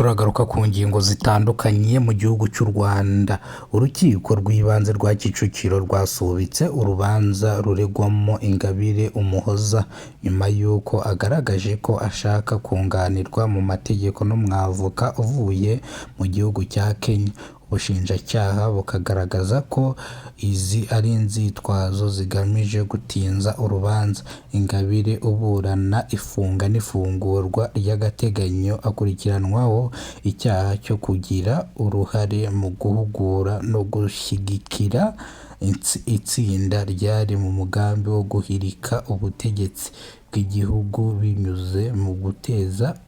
Turagaruka ku ngingo zitandukanye mu gihugu cy'u Rwanda. Urukiko rw'ibanze rwa Kicukiro rwasubitse urubanza ruregwamo Ingabire Umuhoza nyuma y'uko agaragaje ko ashaka kunganirwa mu mategeko n'umwavoka uvuye mu gihugu cya Kenya. Ubushinjacyaha bukagaragaza ko izi ari inzitwazo zigamije gutinza urubanza. Ingabire uburana ifunga n'ifungurwa ry'agateganyo akurikiranwaho icyaha cyo kugira uruhare mu guhugura no gushyigikira itsinda ryari mu mugambi wo guhirika ubutegetsi bw'igihugu binyuze mu guteza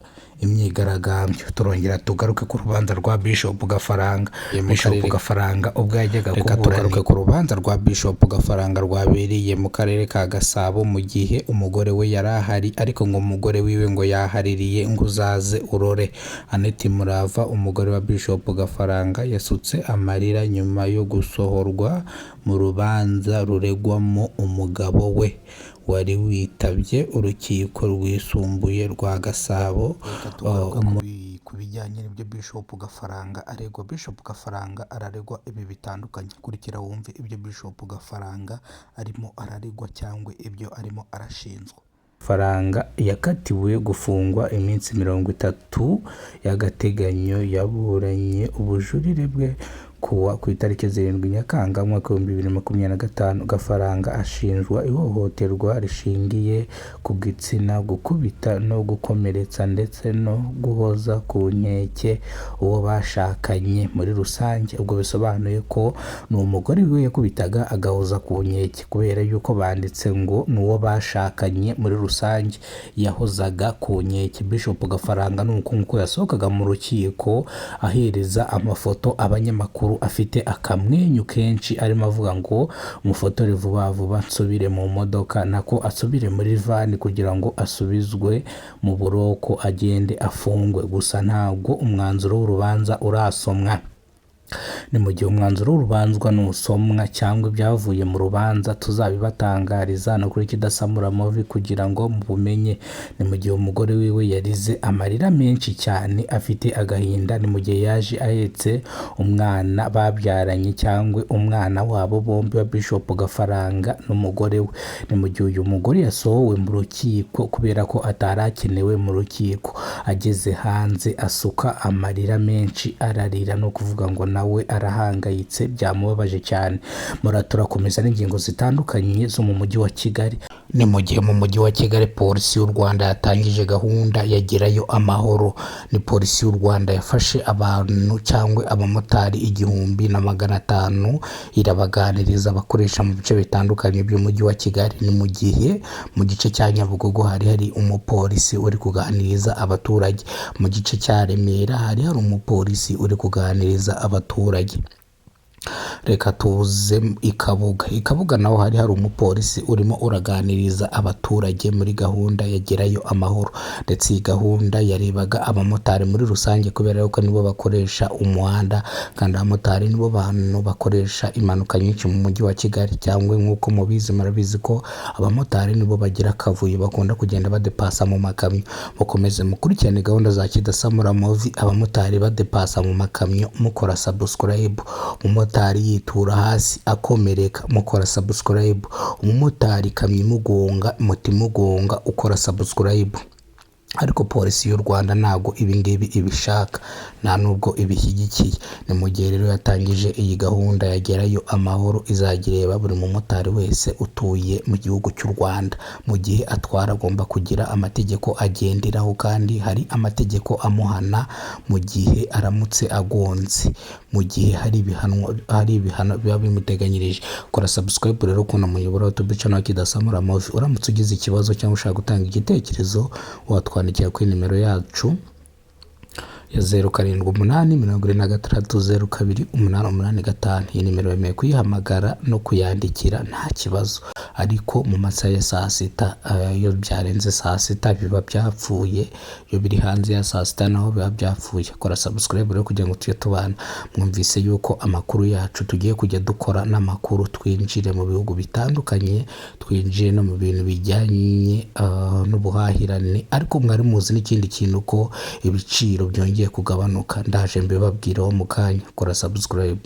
imyigaragambyo. Turongera tugaruke ku rubanza rwa Bishop Gafaranga. Bishop Gafaranga ubwo yajyaga Reka kuburana. tugaruke Ku rubanza rwa Bishop Gafaranga rwabereye mu karere ka Gasabo, mu gihe umugore we yari ahari, ariko ngo umugore wiwe ngo yahaririye ngo uzaze urore. Annette Murava, umugore wa Bishop Gafaranga, yasutse amarira nyuma yo gusohorwa mu rubanza ruregwamo umugabo we wari witabye urukiko rwisumbuye rwa Gasabo. Reka tugaruke ku bijyanye n'ibyo Bishop Gafaranga aregwa. Bishop Gafaranga araregwa ibi bitandukanye. Kurikira wumve ibyo Bishop Gafaranga arimo araregwa cyangwa ibyo arimo arashinjwa. Faranga yakatiwe gufungwa iminsi 30 y'agateganyo. Yaburanye ubujurire bwe kuwa ku itariki 7 Nyakanga umwaka w'2025. Gafaranga ashinjwa ihohoterwa rishingiye ku gitsina, gukubita no gukomeretsa ndetse no guhoza ku nkeke uwo bashakanye muri rusange. Ubwo bisobanuye ko ni umugore we yakubitaga agahoza ku nkeke, kubera yuko banditse ngo ni uwo bashakanye muri rusange yahozaga ku nkeke. Bishop Gafaranga ni uku nguku yasohokaga mu rukiko ahereza amafoto abanyamakuru afite akamwenyu kenshi, arimo avuga ngo mufotore vuba vuba nsubire mu modoka, nako asubire muri van kugira ngo asubizwe mu buroko agende afungwe. Gusa ntabwo umwanzuro w'urubanza urasomwa. Ni mu gihe umwanzuro w'urubanza nusomwa cyangwa ibyavuye mu rubanza tuzabibatangariza no kuri Kidasamura Movie kugira ngo mubumenye. Ni mu gihe umugore wiwe yarize amarira menshi cyane afite agahinda. Ni mu gihe yaje ahetse umwana babyaranye cyangwa umwana wabo bombi wa Bishop Gafaranga n'umugore we. Ni mu gihe uyu mugore yasohowe mu rukiko kubera ko atari akenewe mu rukiko. Ageze hanze asuka amarira menshi, ararira, no kuvuga ngo nawe arahangayitse, byamubabaje cyane. Turakomeza n'ingingo zitandukanye zo mu mujyi wa Kigali. Ni mu gihe mu mujyi wa Kigali polisi y'u Rwanda yatangije gahunda ya Gerayo Amahoro. Ni polisi y'u Rwanda yafashe abantu cyangwa abamotari 1500 irabaganiriza, bakoresha mu bice bitandukanye by'umujyi wa Kigali. Ni mu gihe mu gice cya Nyabugogo hari hari umupolisi uri kuganiriza abaturage, mu gice cya Remera hari hari umupolisi uri kuganiriza abaturage. Reka tuze i Kabuga. I Kabuga naho hari hari umupolisi urimo uraganiriza abaturage muri gahunda ya Gerayo Amahoro. Ndetse iyi gahunda yarebaga abamotari muri rusange, kubera yuko nibo bakoresha umuhanda, kandi abamotari nibo bantu bakoresha impanuka nyinshi mu mujyi wa Kigali. Cyangwa nk'uko mubizi, murabizi ko abamotari nibo bagira akavuyo, bakunda kugenda badepasa mu makamyo. Mukomeze mukurikirane gahunda za Kidasamura Movie. Abamotari badepasa mu makamyo, mukora subscribe. Umumotari yitura hasi akomereka, mukora subscribe. Umumotari ikamyo imugonga, moto imugonga, ukora subscribe. Ariko polisi y'u Rwanda ntabwo ibi ngibi ibishaka, nta nubwo ibishyigikiye. Ni mu gihe rero yatangije iyi gahunda ya Gerayo Amahoro, izajya ireba buri mumotari wese utuye mu gihugu cy'u Rwanda. Mu gihe atwara agomba kugira amategeko agenderaho, kandi hari amategeko amuhana mu gihe aramutse agonze, mu gihe hari ibihano biba bimuteganyirije. Kora subscribe rero kuna muyoboro wa YouTube channel Kidasamura Movie. Uramutse ugize ikibazo cyangwa ushaka gutanga igitekerezo, watwandikira kuri nimero yacu ya 078 46 02 885. Iyi nimero bemewe kuyihamagara no kuyandikira nta kibazo, ariko mu masaha ya saa sita. Iyo byarenze saa sita biba byapfuye, iyo biri hanze ya saa sita naho biba byapfuye. Kora subscribe rero kugira ngo tujye tubana. Mwumvise yuko amakuru yacu tugiye kujya dukora n'amakuru, twinjire mu bihugu bitandukanye, twinjire no mu bintu bijyanye n'ubuhahirane. Ariko mwari muzi n'ikindi kintu, ko ibiciro byongera yatangiye kugabanuka. Ndaje mbibabwireho mu kanya. Kora subscribe.